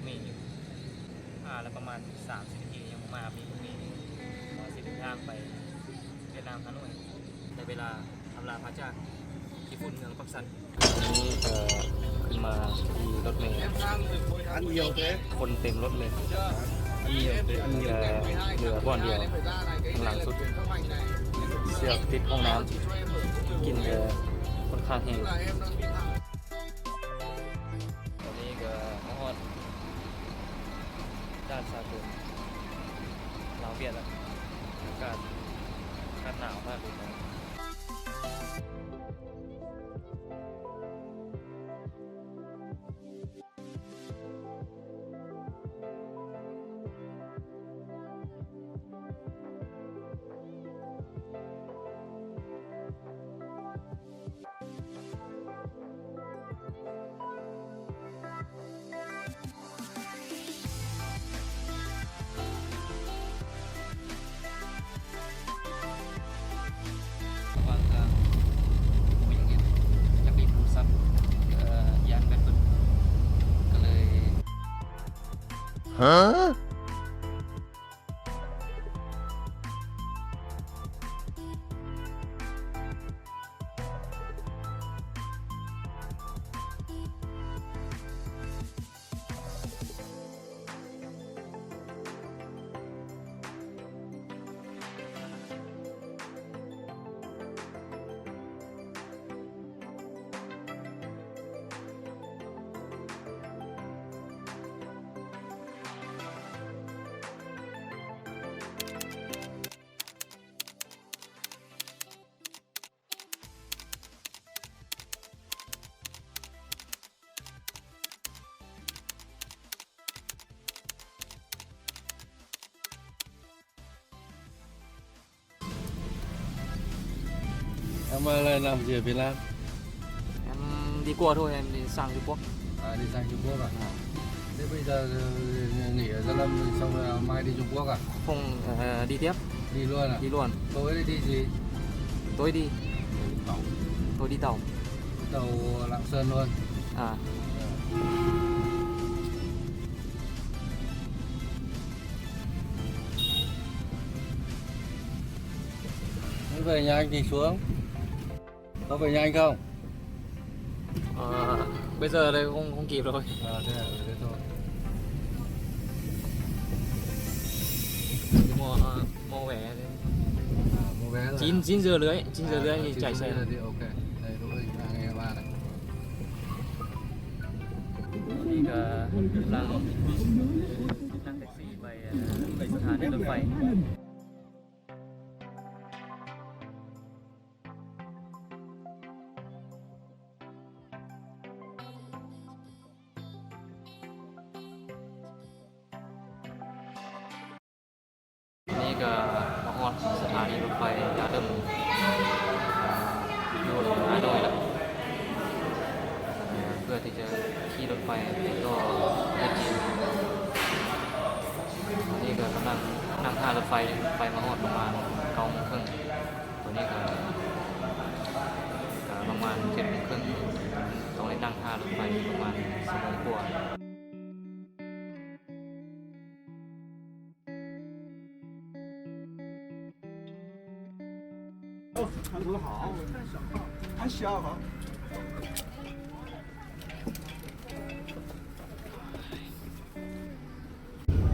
ມີຢູ່ ອ່າ ແລ້ວປະມານສາມສິບນາທີຍັງບໍ່ມາ ມີ ມີ ເພາະວ່າຊິເດີນທາງໄປຫວຽດນາມ ຮາໂນ້ຍ ໃນເວລາອຳລາພາຈາກຂີ້ຝຸ່ນເມືອງປາກຊັນ. ນີ້ກໍຂຶ້ນມາທີ່ລົດເມ ອັນດຽວເດ້ ຄົນເຕັມລົດເລີຍ ອັນດຽວເດ້ ອັນດຽວ ເຫຼືອບ່ອນດຽວ ຂ້າງຫຼັງສຸດ ເຊືອກຕິດຫ້ອງນ້ຳ ກິ່ນກໍຄ່ອນຂ້າງແຮງ. ຕອນນີ້ກໍມາຮອດດ່ານສາກົນລາວຫວຽດແລ້ວ ອາກາດ ອາກາດໜາວຂະໜາດນີ້. ລະຫວ່າງທາງ ບໍ່ມີຫຍັງເຮັດ ຢາກຫຼິ້ນໂທລະສັບ ເອີ ຢ້ານແບັດເບິດ ກໍເລີຍ ຮະ? ทำอะไรนำเสียเวลา Em đi qua thôi, em đi sang Trung Quốc. À, đi sang Trung Quốc à? À. Thế bây giờ, ờ, nghỉ ở Gia Lâm rồi xong rồi mai đi Trung Quốc à? Không, ờ, đi tiếp. Đi luôn à? Đi luôn. Tối đi gì? Tối đi. Đi tàu. Tôi đi tàu. Đi tàu Lạng Sơn luôn. À. Ờ. Thế về nhà anh thì xuống. Có phải nhà anh không? Ờ, bây giờ đây không, không kịp rồi. Ờ, thế à, ừ, thế thôi. Mua, ờ, mua vé đi. À, mua vé rồi à? Chín, chín giờ rưỡi, chín giờ rưỡi thì chạy xe. À, chín giờ thì ok. Đây, lúc anh, anh em ba này. ນີ້ກໍກຳລັງ ນັ່ງແທັກຊີໄປ ເອີ ສະຖານີລົດໄຟ. ນີ້ກໍມາຮອດສະຖານີລົດໄຟຢາເດີ້ມ ຢູ່ຮາໂນ້ຍແລ້ວ ເພື່ອທີ່ຈະຂີ່ລົດໄຟໄປຕໍ່ປະເທດຈີນ. ຕອນນີ້ກໍກຳລັງນັ່ງຖ້າລົດໄຟ ໄຟມາຮອດປະມານເກົ້າໂມງເຄິ່ງ. ຕອນນີ້ກໍ ກໍປະມານເຈັດໂມງເຄິ່ງ ຕ້ອງໄດ້ນັ່ງຖ້າລົດໄຟປະມານຊົ່ວໂມງກວ່າ.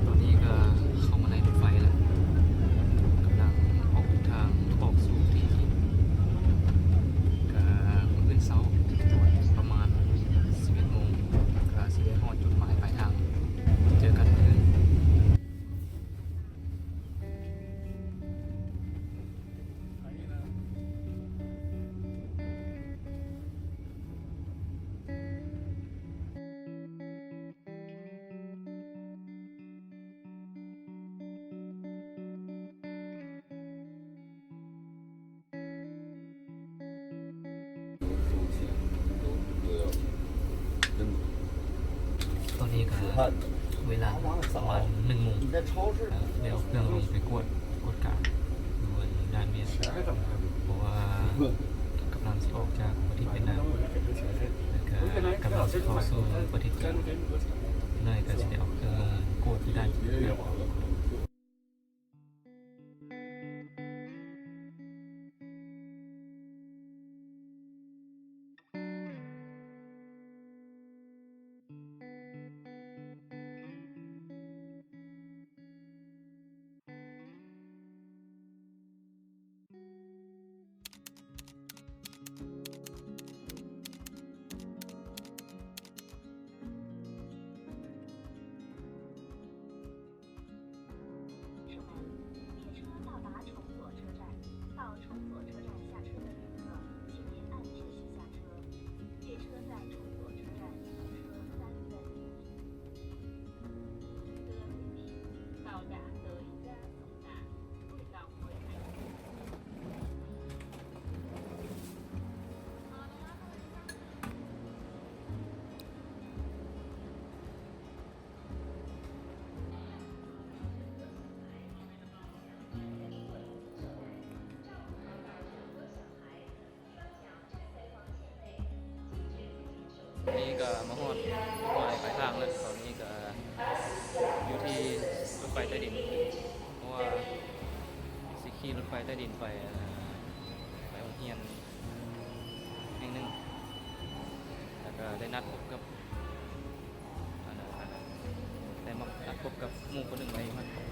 ຕອນນີ້ກໍເຂົ້າມາໃນລົດໄຟແລ້ວ ກຳລັງອອກເດີນທາງອອກສູ່ປະເທດຈີນ. ກໍມື້ອື່ນເຊົ້າ ຕອນປະມານສິບເອັດໂມງ ກໍຊິໄດ້ຮອດຈຸດໝາຍປາຍທາງ. ເຈີກັນມື້ອື່ນ. ຕອນນີ້ກໍເວລາປະມານໜຶ່ງໂມງ ໄດ້ເອົາເຄື່ອງລົງໄປກວດ ກວດກາຢູ່ດ່ານຫວຽດ ເພາະວ່າກຳລັງຊິອອກຈາກປະເທດຫວຽດນາມ ແລ້ວ ກໍກຳລັງຊິເຂົ້າສູ່ປະເທດຈີນ ໜ້ອຍກໍຊິໄດ້ອອກເຄື່ອງລົງກວດຢູ່ດ່ານຈີນ. 列车到达崇左车站，到崇左车站下车的旅客，请您按秩序下车。列车在崇左车站停车三分。到达德伊加 ນີ້ກໍມາຮອດໝາຍປາຍທາງແລ້ວ. ຕອນນີ້ກໍຢູ່ທີ່ລົດໄຟໃຕ້ດິນ ເພາະວ່າຊິຂີ່ລົດໄຟໃຕ້ດິນໄປ ໄປໂຮງຮຽນແຫ່ງໜຶ່ງ ແລ້ວກໍໄດ້ນັດພົບກັບ ອັນນັ້ນ ໄດ້ມານັດພົບກັບໝູ່ຄົນໜຶ່ງໄວ້ຢູ່ຫັ້ນ.